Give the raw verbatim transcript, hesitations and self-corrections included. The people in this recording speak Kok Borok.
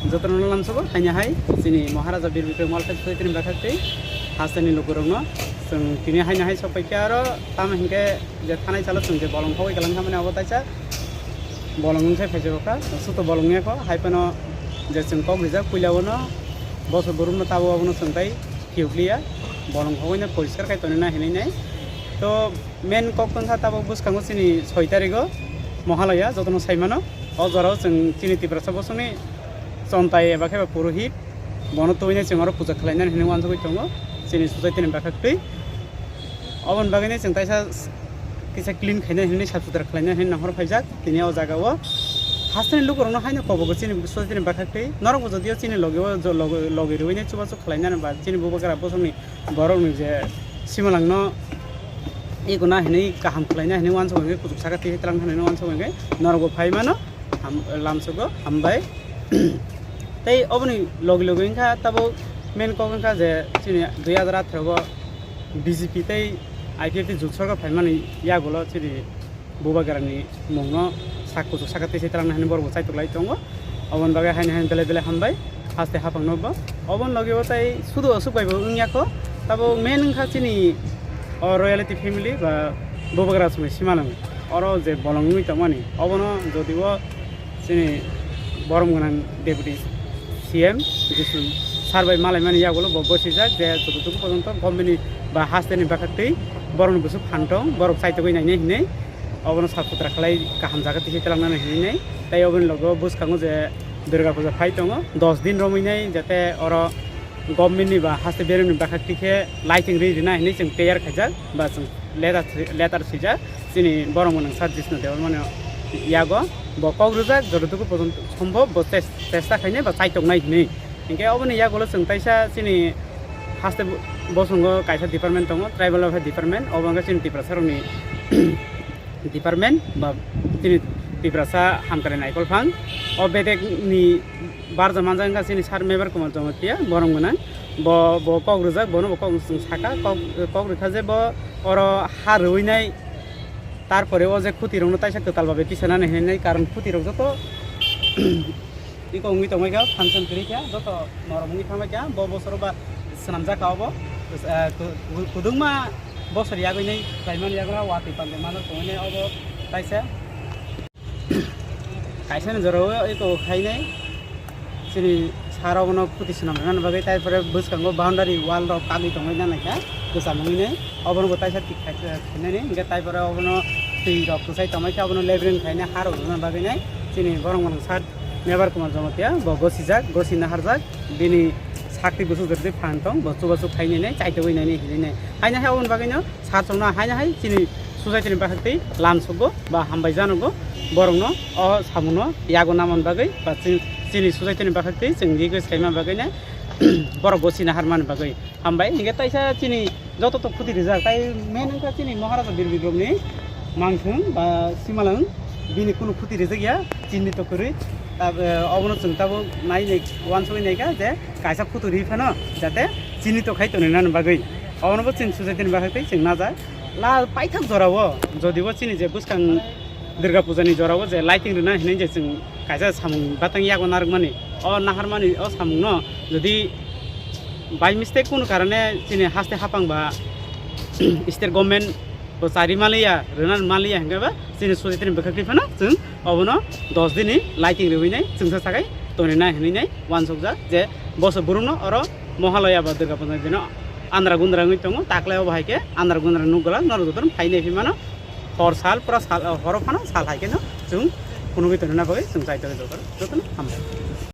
Jotono lamsogo haino hai chini Maharaja Bir Bikram Welfare Society ni bakhak tei hasteni lukurokno chwng tini haino hai sokphaikha aro tamo hinkhe je thanai salo chwng je bolong khogwi kwlangkha mani abo taisa bolong wngkhe phaisokha, suto bolong wngya kho, hai phano je chwng kok rijak puila bono bosor borokno tabo abono chwng tai phiyokliya, bolong khogwino poriskar khai tonina hinwi nai. To main kok tongkha tabuk bwskango chini soi tarigo Mohalaya, jotono saimano. O jorao chwng chini Tiprasa bosongni chontai eba khe ba purohit, bono tubui nai chwng oro puja khlainani hinwi uansugwi tongo chini society ni bakhak twi. Oboni bagwi nai chwng taisa kisa clean khainani hinwi sap sutra khlainani hinwi nahor phaijak tini o jaga o. Hasteni lukurokno haino kobogo chini society ni bakhak twi. Norokbo jodio chini logi o jo-, logi, logi rwui nai chubachu khlainani ba chini bubagra bosongni borokni je simalangno ikuna hinwi kaham khlaina hinwi uansuk hwnkhe kuchuk saka twi twlang hinwi uansuk hwnkhe norokbo phai mano ham-, lamsugo hambai. Tei oboni logi logi wngkha tabuk main kok wngkha je chini dui hazar athero o B J P tei I P F T jut sorkar phaimani yagulo chini bubagrani mungno sak kuchuk saka twi se twlangna hinwi borokbo chaitok lai tongo. Oboni bagwi haino haino belai belai hambai haste haphangno bo. Oboni logi o tai sudu aswk bai bo wngya kho. Tabuk main wngkha chini o royalty family ba bubagra songni simalwng. Oro je bolong wngwi tongmani obono jodi o chini borom gwnang deputy C M Jisu sir bai malaimani yagulo bo bosijak je jototoku pojonto government ni ba hasteni bakhak twi borokni bwswk phan tong borok chaitogwi nainai hinwi obono sap sutra khlai kaham jaga tisi twlangnani hinwi nai. Tei oboni logo bwskango je Durga puja phai tongo dos din romwi nai jate oro government ni ba haste beremni bakhak twi khe lighting ri rina hinwi chwng teyar khaijak ba chwng letter, letter swijak chini borok mwnang sir Jisnu Debbarmani yago. Bo kok rwjak jototoku pojonto sombhob bo ches-, chesta khainai ba chaitoknai hinwi. Hinkhe oboni yagulo chwng taisa chini haste bo-, bosongo kaisa department tongo, tribal welfare department, obo wngkha chini Tiprasarokni department ba chini Tiprasa hamkrai naikolphang. O bedekni barja manjak wngkha chini sir Mebar Kumar Jamatia, borom gwnang. Bo, bo kok rwjak, bono bo kok chwng saka, kok, kok rwkha je bo oro ha rwinai, tarpore o je khutirokno taisa kwtal babe tisanani hinwi nai, karon khutirok joto iko wngwi tongmai kha, function kwrwi kha, joto norok wngwi thangbai kha, bo bosoro ba swnamjak kha obo, eh, ku-, ku-, kudungma bosor yagwi nai khlaimani yagra watwi pandai mano tongwi nai obo kaisa. Kaisani jorao eko khainai chini sir rokno khuti swnam rwna bagwi, tai pore bwskango boundary wall rok kagwi tongwi nanai kha kwcham wngwi nai. Obono bo taisa tik khainani hinkhe tai pore obono twi rok kwchai tongmai khe obono leveling khainai ha rok rwna bagwi nai chini borok mwnang sir Mebar Kumar Jamatia bo gosijak, gosi naharjak, bini sakti bwswk jotoni phan tong bo chubachu khainai nai chaitogwi nai hinwi nai. Haino hai oboni bagwino sir chongno haino hai chini Sujaitini bakhaktwi lam sugo ba hambai janogo borokno o samungno yago namani bagwi ba chi-, chini sujaitini bakhaktwi chwng request khaima bagwino borok bo sina harmani bagwi hambai. Hinkhe taisa chini joto to khuti rijak, tai main wngkha chini Maharaja Bir Bikramni mangthung ba simalang, bini kunu khuti rijak ya, chini to kwrwi. Tab-, eh, obono chwng tabuk nai nai uansugwi naikha je kaisa khuti ri phano jate chini to khai tonwi nani bagwi. Obono bo chini sujaitini bagwi tei chwng najak. La paithak jorao, jodi bo chini je bwskang Durga Puja ni jorao je lighting rwna hinwi je chwng kaisa samung batang yago narwkmani, o naharmani o samungno jodi by mistake kunu karone chini haste hapang ba state government bo chari maliya, rwna maliya hinkhe ba chini sujaitini bwkhak twi phano chwng obono dos dini lighting rwinai chwngsa sakai tonina hinwi nai uansukjak je boso burumno oro Mohalaya ba Durga Puja dino andra gundra wngwi tongo, taklai obo hai khe andra gundra nukgwlak norok jotono phainai phi mano. Hor sal pura sal, horo phano sal hai kheno chwng phunugwi tonina bagwi chwng chai tongwi jotono, jotono hambai.